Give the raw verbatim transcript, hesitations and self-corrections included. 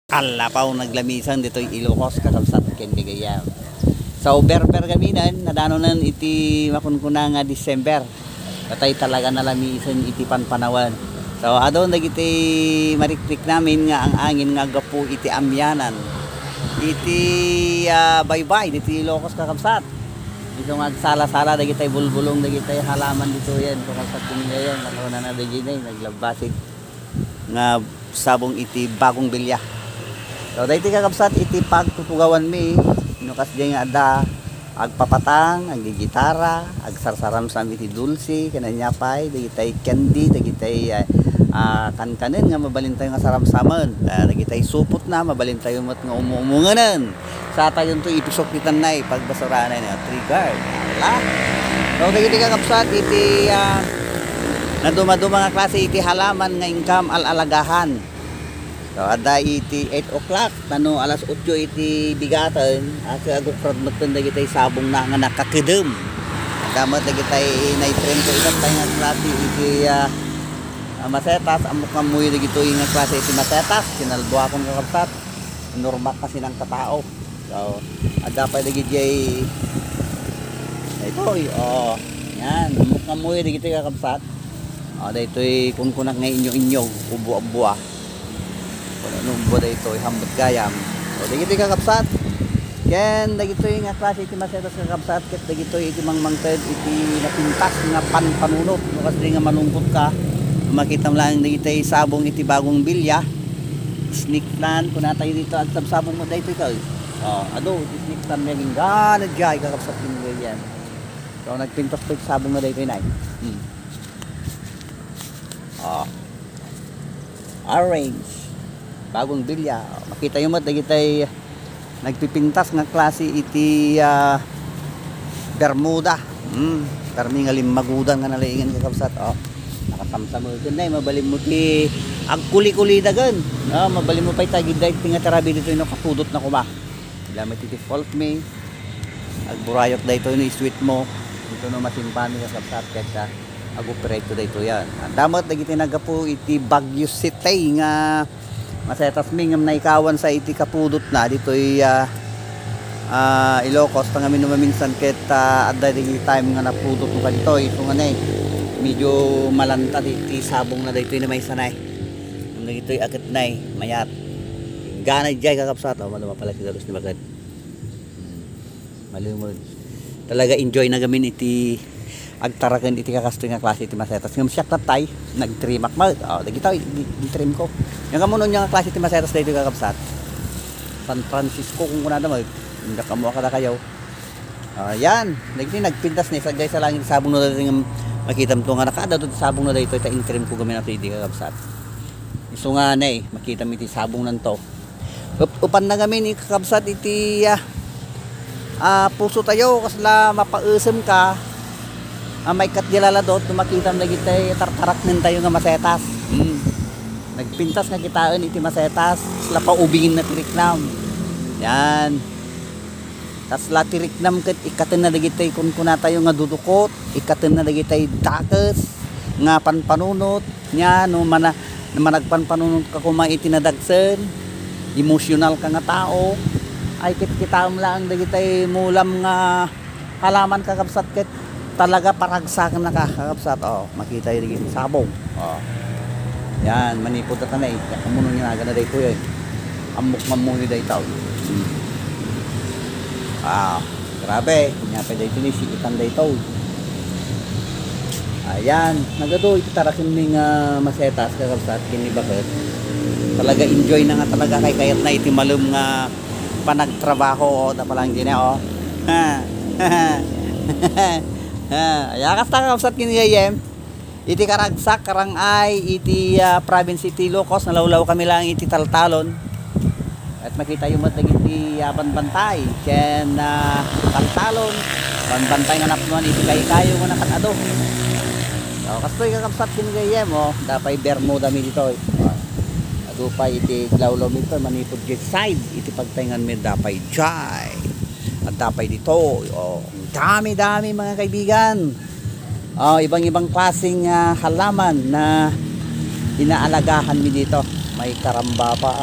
Alapaw naglamisan ditoy Ilocos, kakabsat ken gagayyem. So, berber gaminen, nadanonen iti makunkuna nga December. Katay talaga nalamisen iti panpanawen. So, adun dagiti marikrik namin nga ang-angin nga aggapu iti amianan. Iti, ah, baybay, ditoy Ilocos, kakabsat. Isu nga agsala-sala, dagitay bulbulong, dagitay halaman ditoyen, kakabsat ken gagayyem, nakunana dagiti, naglabbasig nga sabong iti bagong bilya. So, daytoy kakabsat iti pagtutugawanmi, no kasdiay nga adda agpapatang, aggigitara, agsarsaramsam iti dulce, ken ania pay, dagitay candy, dagitay, ah, ah, kankanen nga mabalintayo nga saramsamen, ah, dagitay supotna, mabalintayo met nga umu-umungenen. Satayonto ipisok ti tannay, pagbasuranan, ah, trigger. Ala. So, dagiti kakabsat, iti, ah, nadumaduma nga klase iti halaman nga inkam al-alagahan. So, adda iti eight o'clock, tano alas otso iti bigaten, asa agukrad metten dagitay sabongna nga nakakedem. Adda met dagitay naitrem ko iba't pay nga klase iti, ah, ah, masetas, ammok nga ammoyo dagitoy nga klase iti masetas, kinalbuakon kakabsat. Normal kasi ng katao. So, adda pay dagidiay, daytoy, oh, yan, ammok nga ammoyo dagitoy kakabsat. Oh, daytoy kunkunak nga inyo-inyo, ubo-ubo, ah. Kun ano ubo daytoy, hambet gayam. So, dagitoy kakabsat. Ken dagitoy nga klase iti masetas kakabsat, ket dagitoy iti mangmangted iti napintas nga panpanunot. No kasdi nga malungkot ka, makitam lang dagitoy sabong iti bagong bilya. Snake plant, kunatayo dito, agsabsabong mo daytoy ka, eh. Oh, adu, iti snake plant nga inggana diay, kakabsat ken gagayyem. So, nagpintas pay sabong na daytoy, nay. Hmm. Oh. Orange. Bagong bilya. Oh, makitayo met dagitay nagpipintas nga klase iti, ah, Bermuda. Hmm, permi nga limmagudan nga nalaingen, kakabsat. Oh, nakasamsameken na, eh. Mabalin mo ti agkuli-kulidagen. Ah, mabalin mo pay tagiday ti nga tarabi ditoy no kapudot na kuma. Ila met iti fault me. Agburayok daytoy no sweet mo. Ito no masimpami, kakabsat, ket, ah, agupiretto daytoy yan. Adda met dagiti naggapu iti Baguio City nga masetas mi ngem naikawan sa iti kapudotna ditoy, ah, ah, Ilocos, ta ngamin no maminsan ket, ah, adda dagiti time nga napudot no kaditoy. Isu nga ne, medyo malanta ti, ti sabong na daytoy na maysa nay. Ngem dagitoy aket nay, mayat. Inggana diay, kakabsat. Oh, maduma pala ti dalos ni baked. Hmm. Malumod. Talaga enjoy na gamin iti agtaraken iti kakastoy nga klase iti masetas. Ngem siak lattay, nagtrimak met. Oh, dagita, i-, i-trim ko. Ania nga ammoyo nga klase iti masetas daytoy, kakabsat. San Francisco, kunkunada met. Indak ammo kadakayo. Ah, yan. Dagiti nagpintas ni, sadyay sa langit sabong na daytoy nga makitam to nga nakaada to ti sabong na daytoy, ta intrim ko gamin ato idi, kakabsat. Isu nga ne, makitam iti sabong nanto. Up-, upan na gamin, kakabsat, iti, ah, ah, puso tayo, kasla mapaesem ka, ah, maikkat di laladot, no makitam dagiti tartaraknen tayo nga masetas. Hmm. Nagpintas nga kitaen iti masetas, kasla paubingin na ti riknam. Yan. Kasla ti riknam ket ikkatenna dagiti kunkunatayo nga dudukot, ikkatenna dagiti dakes nga panpanunot, nia no mana-, no managpanpanunot ka koma iti nadagsen, emosyonal ka nga tao, ay kitkitaem laeng dagiti mulam nga halaman, kakabsat, ket talaga paragsaken naka, kakabsat. Oh, makitayo dagiti sabong. Oh. Yan, manipud ta tanay. Ket ammoyo nga agana daytoy, eh. Ammok nga ammoyo daytoy. Hmm. Ah, grabe. Nia pay daytoy, ni sikitan daytoy. Ayan, nagadu iti taraken mi nga masetas, kakabsat, ken ni baked. Talaga enjoy na nga talaga kaykayat na iti malem nga panagtrabaho, oh, da palang dine, oh. Ha. Ha, aya, kasta, kakabsat, ken gagayyem. Iti Karagsak, Karang-ay, iti, ah, province iti Ilocos, nalawlaw kami lang iti Taltalon. Ket makitayo met dagiti, ah, banbantay ken, ah, Taltalon, banbantay nga napnoan iti kaykayo nga nakan-adu. So, kastoy, kakabsat, ken gagayyem, oh, da pay Bermuda mi ditoy. Oh, adu pay iti aglawlaw mi ditoy, manipud jet side, iti pagtayngan mi da pay jay. Adda pay ditoy, oh, dami-dami, mga kaibigan. Oh, ibang-ibang klaseng, ah, halaman na inaalagahan mi dito. May karamba pa,